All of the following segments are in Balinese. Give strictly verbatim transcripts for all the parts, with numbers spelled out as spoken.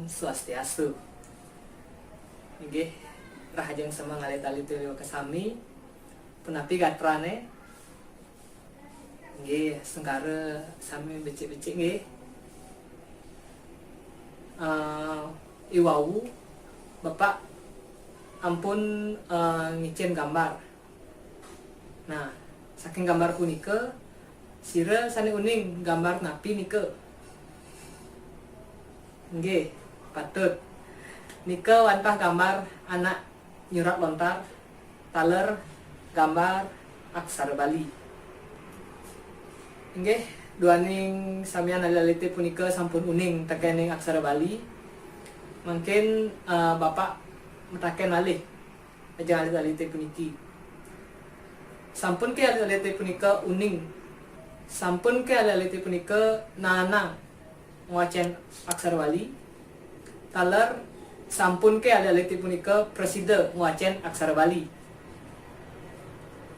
Swastiastu. Inggih, rahajeng semeng alit-alit titiang sami. Punapi gatrané? Inggih, sengkara sami becik-becik nggih. Eh, iwau Bapak ampun, eh, ngicén gambar. Nah, saking gambar punika, sira sané uning gambar napi nika? Inggih, patut. Nika wantah gambar anak nyurat lontar, taler gambar aksara Bali. Inggih, duaning samian alit-alité punika sampun uning tekening aksara Bali. Mangkin, eh, Bapak mataken malih majeng alit-alité puniki. Sampun ké alit-alité punika uning? Sampun ké alit-alité punika naanang ngwacén aksara Bali? Taler sampun ké alit-alité punika prasida ngwacén aksara Bali?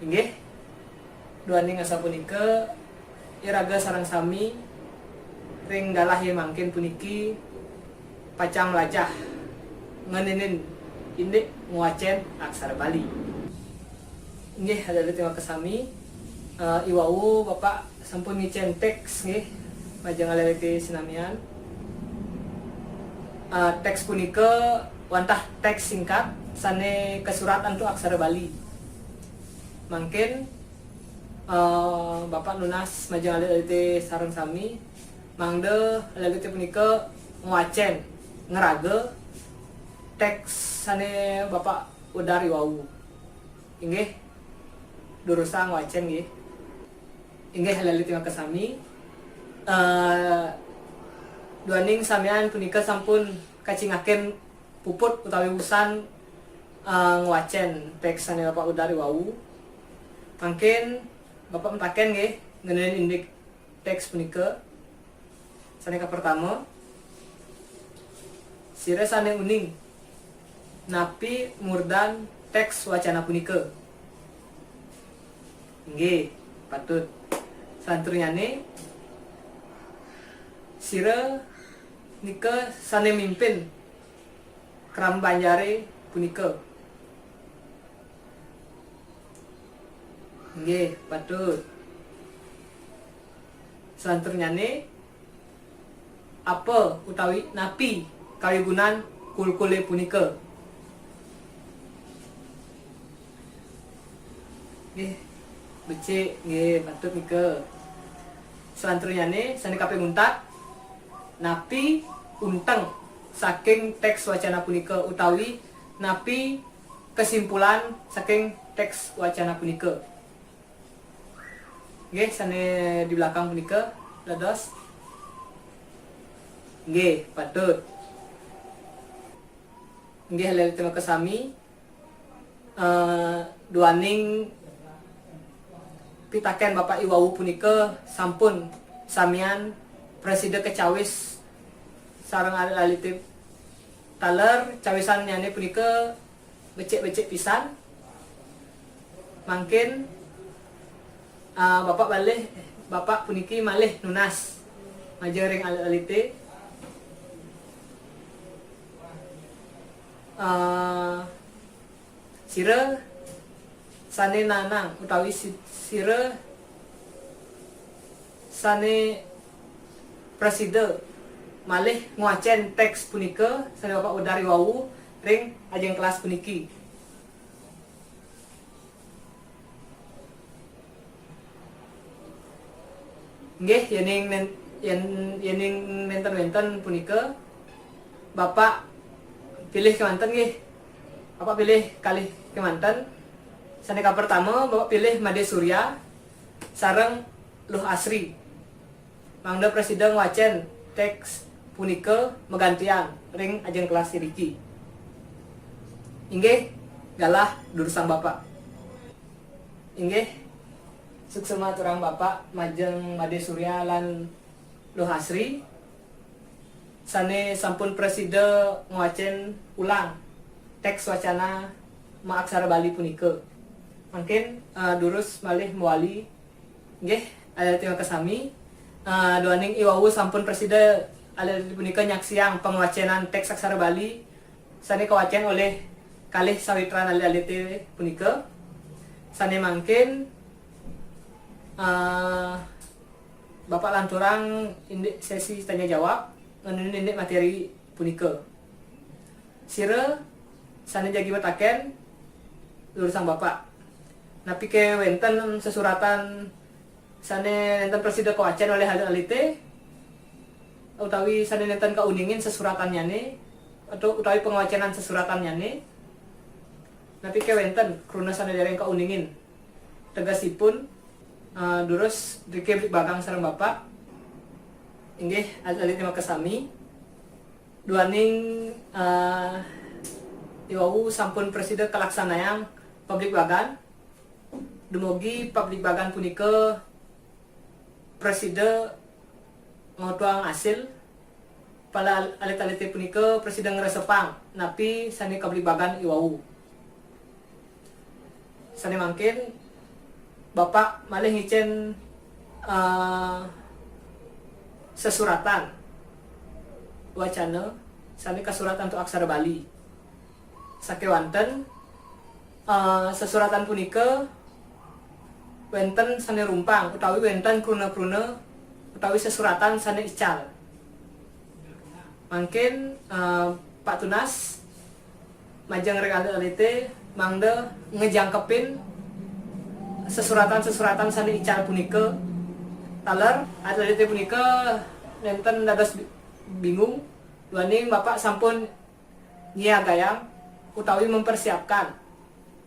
Inggih, duaning asapunika, iraga sareng sami ring galahé mangkin puniki pacang mlajah ngeninin indik ngwacén aksara Bali. Inggih, alit-alit titiang sami, eh, iwau Bapak sampun ngicén téks nggih, majeng alit-alit sinamian. Eh, téks punika wantah téks singkat sané kasurat antuk aksara Bali. Mangkin, eh, Bapak nunas majeng alit-alité sareng sami, mangda alit-alité punika ngwacén, ngraga téks sané Bapak wedar iwau. Inggih, durusang ngwacén nggih. Inggih, alit-alit titiang sami. Eh, duaning samian punika sampun kacingakin puput utawi wusan, eh, ngwacén téks sané Bapak wedar iwau. Mangkin Bapak mataken nggih, ngeninin indik téks punika. Sané kapertama, sira sané uning napi murdan téks wacana punika? Inggih, patut. Salanturnyané, sira nika sané mimpin krama Banjaré punika? Inggih, patut. Salanturnyané, apa utawi napi kawigunan kulkulé punika? Nggih, becik, nggih, patut nika. Salanturnyané, sané kaping untat, napi unteng saking téks wacana punika utawi napi kesimpulan saking téks wacana punika? Nggih, sané di belakang punika, dados. Nggih, patut. Nggih, alit-alit titiang sami, eh, duaning pitakén Bapak iwau punika sampun samian prasida kacawis sareng alit-alité taler, cawisannyané punika becik-becik pisan. Mangkin, ah, Bapak malih, Bapak puniki malih nunas majeng ring alit-alité. Ah, sira sané nanang utawi si-, sira sané prasida malih ngwacén téks punika sané Bapak wedar iwau ring ajeng kelas puniki. Nggih, yéning nen-, yén, yéning nénten wénten punika, Bapak pilih kémanten nggih. Bapak pilih kalih kémanten. Sané kapertama, Bapak pilih Madé Surya sareng Luh Asri. Mangda prasida ngwacén téks punika magantian ring ajeng kelas iriki. Inggih, galah durusang Bapak. Inggih, suksma aturang Bapak majeng Madé Surya lan Luh Asri, sané sampun prasida ngwacén ulang téks wacana maaksara Bali punika. Mangkin, eh, durus malih mawali. Nggih, alit-alit titiang sami, eh, duaning iwau sampun prasida Alit-alit punika nyaksiang pangwacénan téks aksara Bali sané kawacén olih kalih sawitran alit-alité punika. Sané mangkin, eh, Bapak lanturang indik sési tanya jawab, ngenénin indik materi punika. Sira sané jagi matakén, durusang Bapak. Napiké wénten sesuratan sané nénten prasida kawacén olih alit-alité, utawi sané nénten kauningin sesuratannyané, atau utawi pangwacénan sesuratannyané? Napiké wénten kruna sané déréng kauningin? Tegesipun, eh, durus driki bligbagang sareng Bapak. Inggih, alit-alité makasami. Duaning, eh, iwau sampun prasida kalaksanayang pabligbagan, dumugi pabligbagan punika prasida ngawedang asil, pala al-, alit-alité punika prasida ngresepang napi sané kabligbagan iwau. Sané mangkin, Bapak malih ngicén, eh, sesuratan wacana sané kasurat antuk aksara Bali. Sakéwanten, eh, sesuratan punika wénten sané rumpang utawi wénten kruna-kruna utawi sesuratan sané ical. Mangkin, eh, Pak Tunas majeng ring alit-alité mangda ngejangkepin sesuratan-sesuratan sané ical punika. Taler alit-alité punika nénten dados bi-, bingung, duaning Bapak sampun nyiagayang utawi mempersiapkan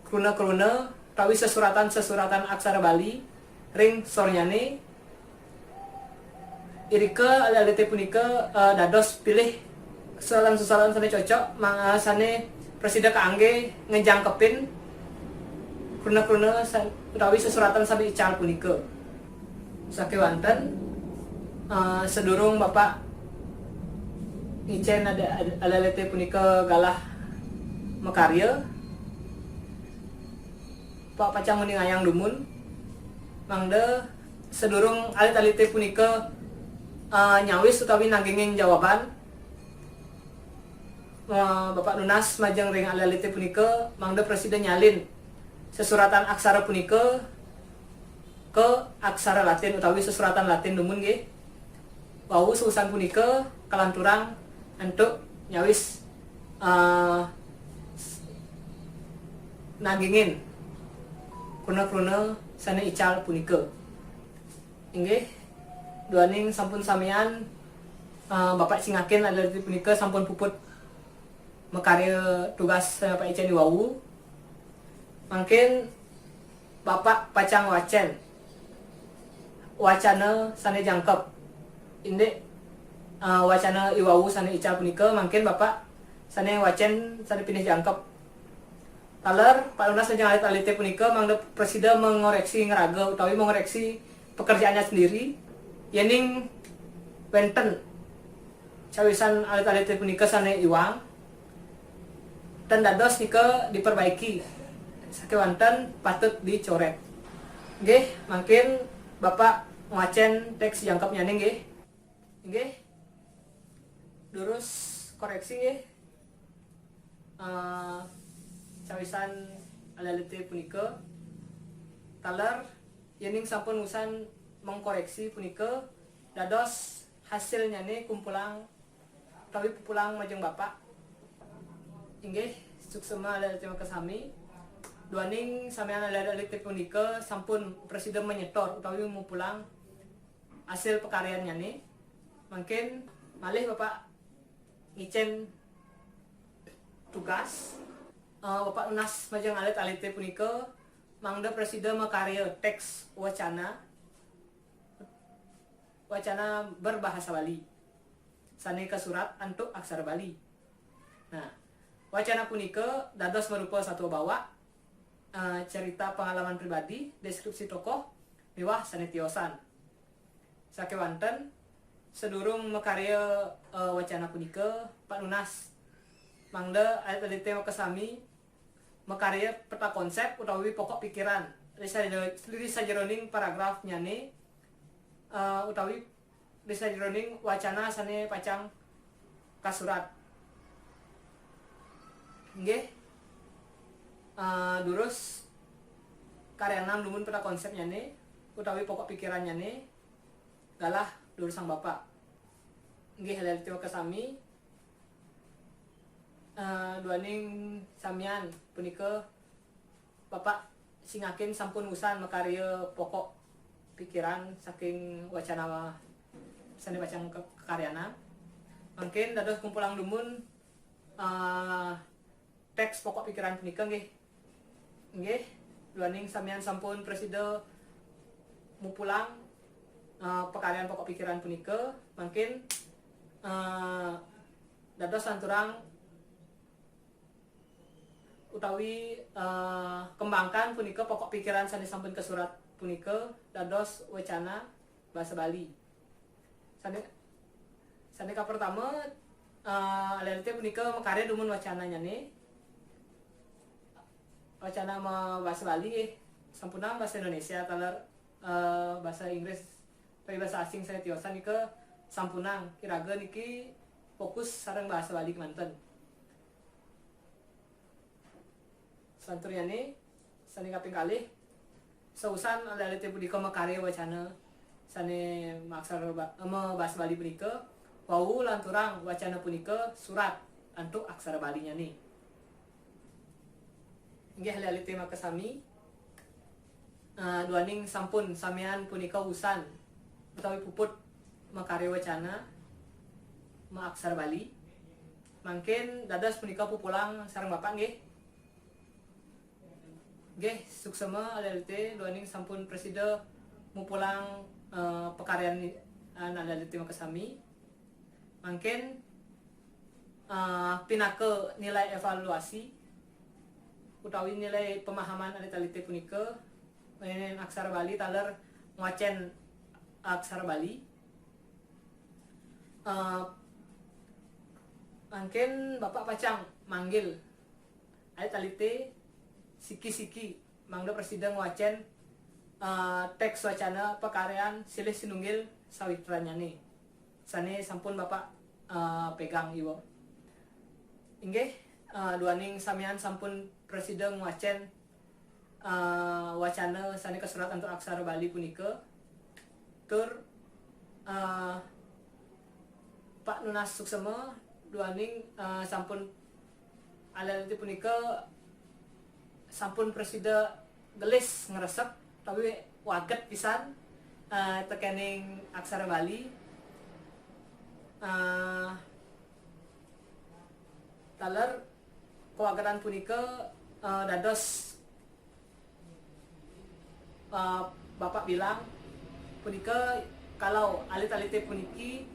kruna-kruna utawi sesuratan-sesuratan aksara Bali ring sornyané. Irika alit-alité punika, eh, dados pilih susulan-susulan sané cocok, ma-, eh, sané prasida kaanggé ngejangkepin kruna-kruna san-, utawi sesuratan sané ical punika. Sakéwanten, eh, sadurung Bapak ngicén ada-, ada-, alit-alité punika galah makarya, Pak pacang nguningayang dumun, mangda sadurung alit-alité punika, eh, nyawis utawi nagingin jawaban, eh, Bapak nunas majeng ring alit-alité punika, mangda prasida nyalin sesuratan aksara punika ka aksara Latin utawi sesuratan Latin dumun nggih. Wau seusan punika kalanturang antuk nyawis, eh, nagingin kruna-kruna sané ical punika. Inggih, duaning sampun samian, eh, Bapak cingakin alit-alité punika sampun puput makarya tugas sané Bapak icén iwau. Mangkin Bapak pacang wacén wacana sané jangkep. Indik, eh, wacana iwau sané ical punika, mangkin Bapak sané wacén sané pinih jangkep. Taler, Pak Tunas majeng alit-alité punika mangda prasida mengoreksi ngraga utawi mengoreksi pekerjaannya sendiri, yéning wénten cawisan alit-alité punika sané iwang, ten dados nika diperbaiki, sakéwanten patut dicorét. Nggih, mangkin Bapak ngwacén téks jangkepnyané nggih. Nggih. Durus koreksi nggih. Eh, cawisan alit-alité punika, taler yéning sampun usan mengkoreksi punika, dados hasilnyané kumpulang utawi pupulang majeng Bapak. Inggih, suksma alit-alité makasami. Duaning samian alit-alité punika sampun prasida menyetor utawi mupulang hasil pakaryannyané. Mangkin malih Bapak ngicén tugas, eh, Bapak nunas majeng alit-alité punika mangda prasida makarya téks wacana, wacana berbahasa Bali, sané kasurat antuk aksara Bali. Nah, wacana punika dados marupa satua bawak, eh, cerita pengalaman pribadi, deskripsi tokoh, miwah sané tiosan. Sakéwanten, sadurung makarya, eh, wacana punika, Pak nunas mangda alit-alité makasami makarya peta konsép utawi pokok pikiran ri saje-, ri sajeroning paragrafnyané, eh, utawi di sajroning wacana sané pacang kasurat. Inggih, eh, durus karyanan dumun peta konsépnyané utawi pokok pikirannyané galah durusang Bapak. Inggih, alit-alité makasami, eh, duaning samian punika Bapak Singakin sampun wusan makarya pokok pikiran saking wacana sané pacang ke-, kakaryanan. Mangkin dados kumpulang dumun, eh, téks pokok pikiran punika nggih. Nggih, duaning samian sampun prasida mupulang, eh, pakaryan pokok pikiran punika, mangkin, eh, dados lanturang utawi, eh, kembangkan punika pokok pikiran sané sampun kasurat punika dados wacana basa Bali. Sané, sané kapertama, eh, alit-alité punika makarya dumun wacananyané. Wacana ma-, basa Bali nggih. Sampunang basa Indonesia taler, eh, basa Inggris utawi basa asing sané tiosan nika sampunang. Iraga niki fokus sareng basa Bali kémanten. Salanturnyané, sané kaping kalih, sausan alit-alité punika makarya wacana sané maaksara ba-, eh, mabasa Bali punika, wau lanturang wacana punika surat antuk aksara Balinyané. Inggih alit-alité makasami, eh, duaning sampun samian punika wusan utawi puput makarya wacana maaksara Bali. Mangkin dados punika pupulang sareng Bapak nggih. Nggih, suksema alit-alité duaning sampun prasida mupulang, eh, pakaryan, eh, alit-alité makasami. Mangkin, eh, pinaka nilai évaluasi utawi nilai pemahaman alit-alité punika, ngwacén aksara Bali taler ngwacén aksara Bali. Eh, mangkin Bapak pacang manggil alit-alité siki-siki mangda prasida ngwacén, eh, téks wacana pakaryan silih sinunggil sawitrannyané sané sampun Bapak, eh, pegang iwa. Inggih, eh, duaning samian sampun prasida ngwacén, eh, wacana sané kasurat antuk aksara Bali punika. Tur, eh, Pak nunas suksema duaning, eh, sampun alit-alité punika sampun prasida gelis ngresep tapi waget pisan, eh, tekening aksara Bali. Eh, taler kawagetan punika, eh, dados eh, Bapak bilang punika kalau alit-alité puniki,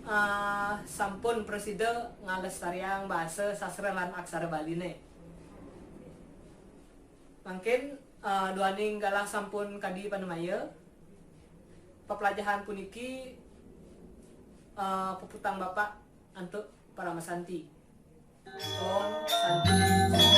eh, sampun prasida ngalestariang basa sastra lan aksara Baliné. Mangkin, eh, duaning galah sampun kadi panemaya, peplajahan puniki, eh, puputang Bapak antuk paramasanti. Om Santi.